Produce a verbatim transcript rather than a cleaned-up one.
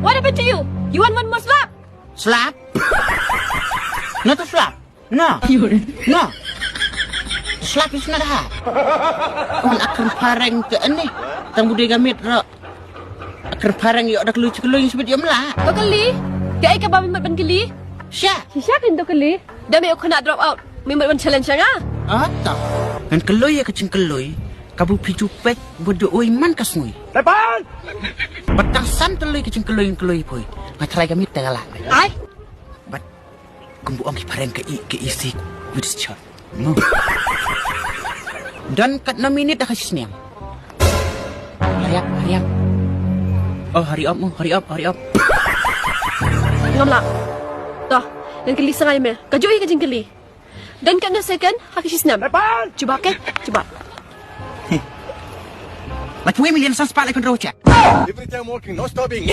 What happened to you? You want one more slap? Slap? No to slap. No. No. Slap is not hard. Kon akren phareng te ani. Tang budai gamit ro. Akren phareng yo dak lui chik lui sibit yo mla. To kali. Te ai ka ba mimot ban kali. Sha. Shisha kan to kali. Da me khona drop out. Mimot ban challenge nga. Ata. Ngan kloi ya ka ching kloi. Ka bu phi ju pek bu du oi man ka snui. Tepan. Batang san kloi ka ching kloi kloi poi. Nga try ka mit ta gala. Ai. Bat. Kum bu ong ki phareng ka i ka i sik with this shot. No. Don kat no minute dah kasi sniam. Hurry up, hurry up. Oh, hurry up mo, hurry up, hurry up. Ngam lah. Toh, ngan kali sangai me. Ka joi ka jingkali. Don kat no second, ha kasi sniam. Tepan. Cuba ke, cuba. Like we million san spot like control check. Every time walking, no stopping.